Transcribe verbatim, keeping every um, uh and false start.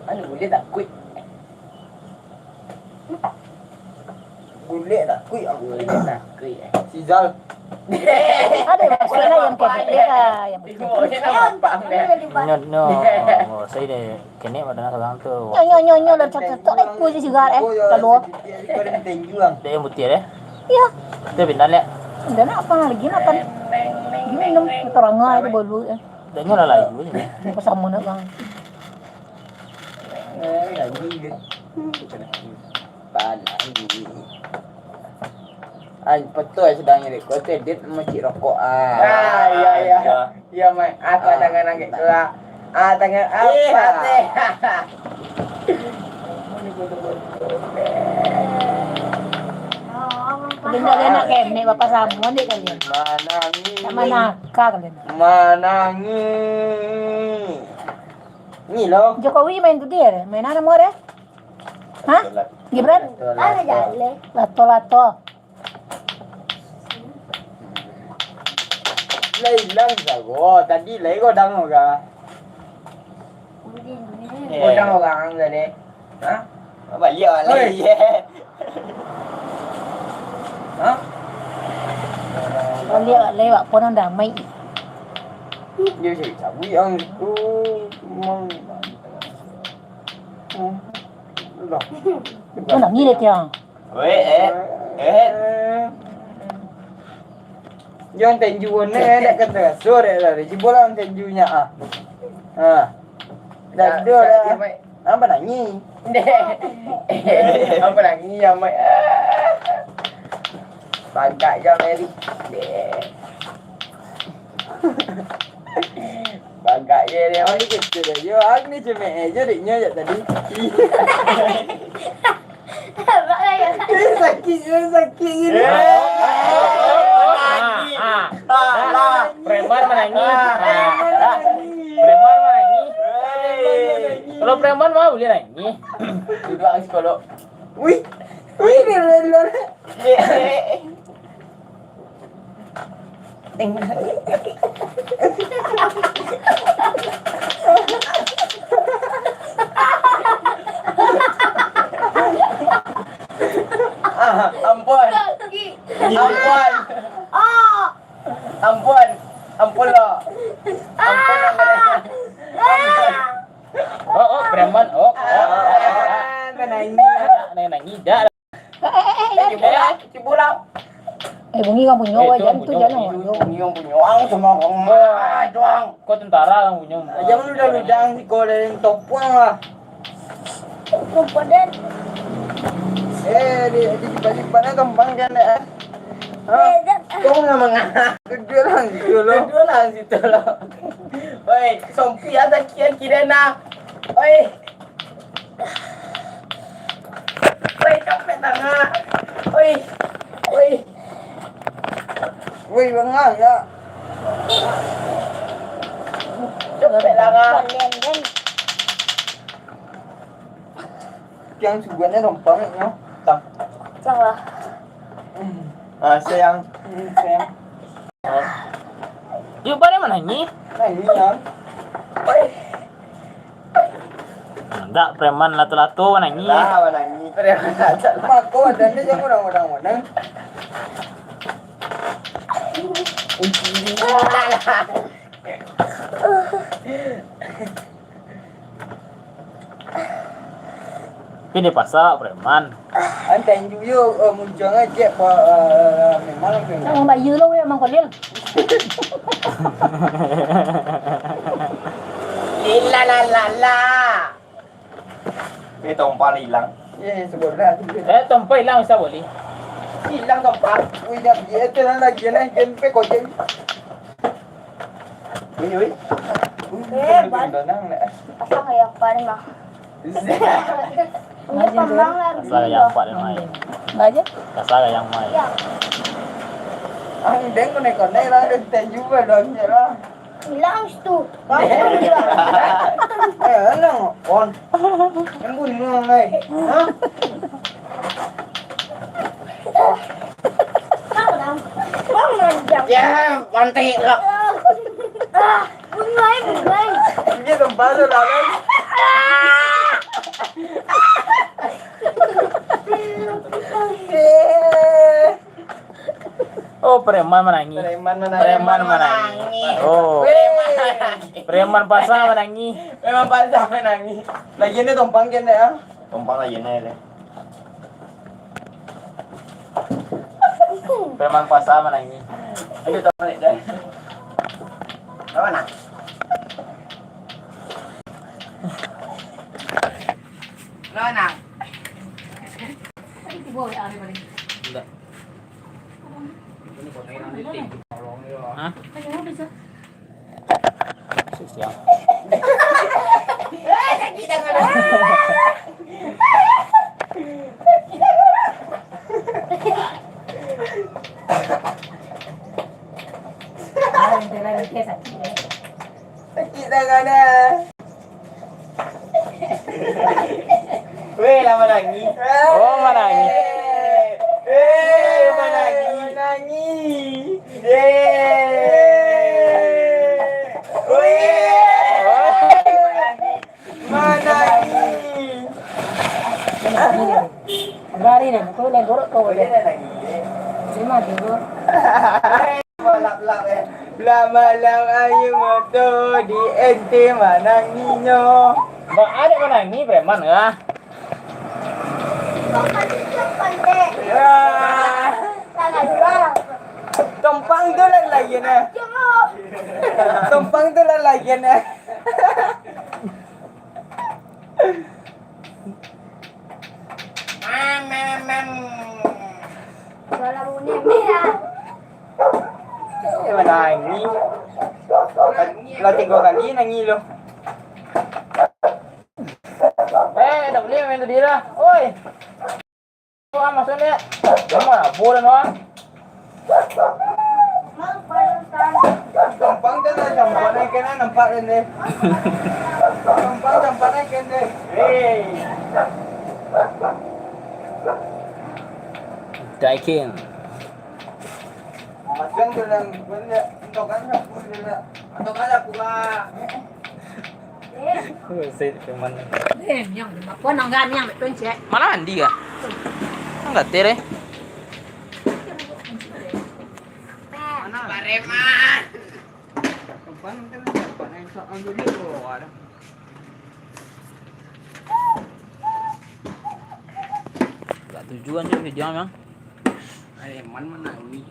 Anu, bulek takuik. Bulek takuik, ah. Bulek takuik, eh. Si Zal. Ada maksudnya yang kayak gitu, ya, yang betul. Nyo, nyo, oh, saya deh, kene pada surang tu. Nyo, nyo, nyo, nyo, dan satu tu, eh, puji juga, eh, kalau. Dek yang putih, eh? Iya. Dia pindah, lihat. Udah nak apa lagi, nak kan? Minum, terang aja dulu, eh. Dah nyo lah layu je. Apa sama nak, Bang? Eh, layu je. Panas ni. Ai, betul sedang ni, kau tu edit macik rokok, ah. Ah, iya, iya. Iya. Iya, Mai. Apa Ah, tangan angkat tak. Kelak? Ah, tangan apa Eh, teh? Benda dia nak kemek, bapak sama dek kalian. Manangih. Tak manakal kalian. Manangih. Ni lo. Jokowi main tu dia, main apa nama dia? Hah? Gibran? Lato-lato. Lato-lato. Lah ilang sago. Tadi lai godang orang. Eh. Godang orang tadi. Hah? Baliak Oi. Lai. Hah? Baliak lai, wak pun dah mai. Dia cari cabut yang itu. Memang. Hmm. Lah. Itu nangis dia, Tiang. Weh, eh. Eh. Jangan tenju ni, eh, dak kata kasar, eh, lah. Cuba lah tenjunya, ah. Ha. Dah, dah, dah. Apa nangis? Dek. Apa nangis, Amat? Bagak je, Mary. Dek. Bagak je dia. Oh, ni kecil dia. Yo, aku ni cemek aja dek nyo jak tadi. Abang lah yang Eh, sakit, eh, sakit gini. Eh, ah, ah. Dah, dah. Preman manangis. Ah, dah. Preman manangis. Kalau preman mah boleh nangis. Duduk ang psikolog. Wih. Wih, dia lelon. Ah, ampun. Sakit. Ampun. Ah. Ampun. Ampun lo. Ampun, ampun. Ah. Oh, oh, preman. Oh, oh, oh, oh. Ah, nangis. Nangis, nangis. Dah. Eh, eh, eh, eh. Cubo lah, cubo lah. Eh, bunyi urang punyo, Eh, tu wajan urang tu punyo, jangan. Bunyi urang punyo, ang sama urang. Wah, itu ang. Kau tentara urang punyo. Jangan ludah-ludah, si kau dari topuang lah. Topuang padan. Eh, di, di lipat-lipatnya tompang kan, eh? Ha? Eh, dah. Kau nak mangah? Kedua lah, gitu loh. Kedua lah, situ loh. Oi, sompi ada kira-kira nak. Oi. Oi, capek tangan. Oi. Oi. Oi, bangau, ya. Capek tangan. Yang suguhannya gampang, ya. Tang. Salah. Ah, sayang. Hmm, sayang. Yuk, pada manangih? Nangih, Yang. Ndak, preman lato-lato manangih. Lah, manangih. Preman lato-lato. Mako, adanya jangan orang-orang mana. Tapi di pasar preman. Antai juyo, eh, muncuang aja, pa-, eh, memang preman. Nak mambayar lo, weh, Mang Kolil. Lila la la la. Eh, tompal hilang. Eh, sebelah tu. Eh, tompal hilang, bisa boleh. Hilang tompal. Wih, dah, dia tu lah lagi, lah, dia pe koceng. Wih, wih. Eh, ban. Tenang, nak. Pasang ya, apa ni, Mang? Ini Aja, pambang Jun. Lah, Rasa yang empat yang main. Baca? Rasa yang main. Ya. Ang deng konek-konek lah, ada teh juga dong, ya lah. Hilang situ. Eh, anak, on. Yang bunuh, eh. Hah? Kau dah. Kau dah jam. Ya, pantai lah. Ah, bunuh, eh, bunuh, eh. Dia kembali lah, kan? Ah! Preman manangih. Preman manangih. Preman manangih. Oh. Weh. Preman pasar manangih. Preman pasar manangih. Lagian dia tompang kan, dek, ah? Tompang lagian dia, dek. Preman pasar manangih. Ayo, tarik dah. Mana? Mana? Tidak. Hah? Siap. Sakik tangan dah. Weh, lah manangih. Oh, manangih. Weh, manangih. Manangih. Yeay. Weh. Manangih. Lari dah, kau dah gorok kau dah. Terima kasih, bro. Lah malam aia mato di ente mananginyo. Bak ada manangih preman kah? Ya. Tompang tu lah lagian eh. Tompang tu lah lagian eh. Suara bunyi merah. Eh, manangih. Lah tigo kali nangih lo. Eh, tak boleh main tu dia lah. Oi. Wah, masuk ni. Jangan mabuk dah, wah. Gampang dah lah, gampang naik kena nampak dah ni. Gampang, gampang naik kena. Hei. Daikin. Macam tu lah, gua ni nak untukkan aku je lah. Untukkan aku lah. Buset, cuman. Eh, yang apa nang gani yang betul cek? Mana mandi kah? Nang gatel eh. Mana? Pareman. Kapan kan kapan yang sok ambil dulu ada. Gak tujuan sih video memang. Pareman menangis.